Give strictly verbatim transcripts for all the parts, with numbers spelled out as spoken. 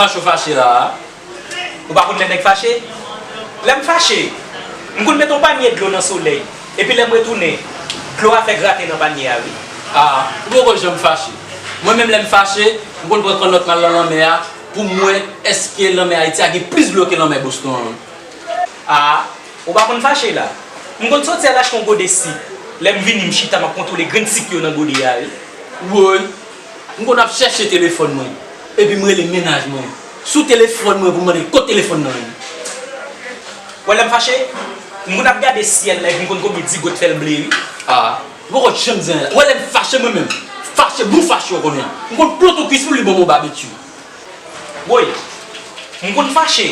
Fache w fache la a? Ou pa konn lè nèg fache? Lè m fache, m konn mete yon panye dlo nan solèy, epi lè m retounen, dlo a fè graten nan panye a, wi. A, ou poko janm fache. Mwen menm, lè m fache, m konn pran kannòt m al nan lanmè a pou m wè èske lanmè Ayiti a gen plis dlo ke lanmè Boston an. A, ou pa konn fache la? M konn soti al achte yon gode sik. Lè m vini, m chita, m ap kontwole grenn sik yo nan gode a, wi. Woy, m konn ap chèche telefòn mwen, epi m rele mennaj mwen sou telefòn mwen pou m mande kote telefòn nan ye. Wè lè m fache, m konn ap gade syèl la, epi m konn konbyen digòt fè l ble, wi. A, ou poko janm zen la. Wè lè m fache mwen menm, fache, bon fache w konnen. M konn plote w kwis pou li ban m yon babekyou. Woy, m konn fache,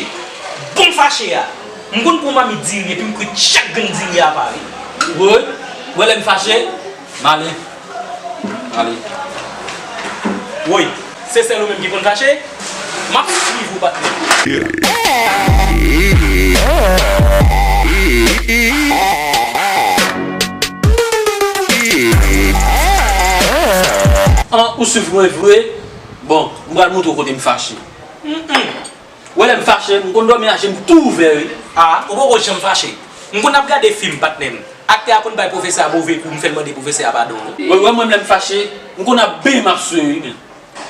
bon fache a. M konn pran mamit diri epi m kwit chak grenn diri apa, wi. Woy, wè lè m fache, m ale. M ale. Woy, se sèl ou menm ki konn fache? M ap swiv ou, patnè. An, ou swiv mwen vre? Bon, m pral montre w kote m fache. Wè lè m fache, m konn dòmi a je m tou ouvè, wi. A, ou poko janm fache. M konn ap gade fim, patnè m. Aktè a konn bay pwofesè a move kou, m fè l mande pwofesè a padon, wi. Wè, wè mwen lè m fache, m konn ap benyen m ap swe, wi, men.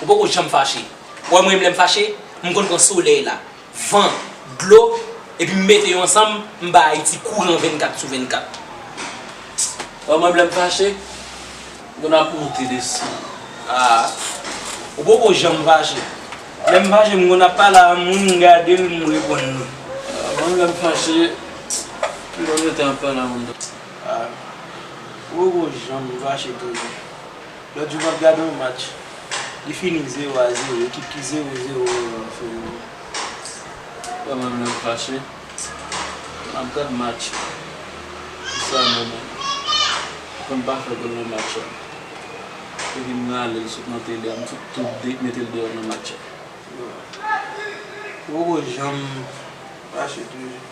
Ou poko janm fache. Wè mwen lè m fache, m konn pran solèy la, van, dlo, epi m mete yo ansanm, m ba Ayiti kouran vennkat sou vennkat. Wè mwen lè m fache, m konn ap monte desann. A, ou poko janm fache. Lè m fache, m konn ap pale a moun, m gade l, m reponn li. A, mwen lè m fache, m konn rete ap pale a moun. A, ou poko janm fache toujou. Lòt jou m ap gade yon match. Li fini zewo a zewo. Ekip ki zewo zewo an fè yo. Wè mwen lè m fache, m ap gad match. Se sa mwen menm. Fò m pa fè gòl nan match la. Epi m rale l sot nan tele a, m sot tou de, mete l deyò nan match la. Ou poko janm fache toujou.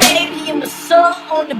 Baby, I'm the sun on the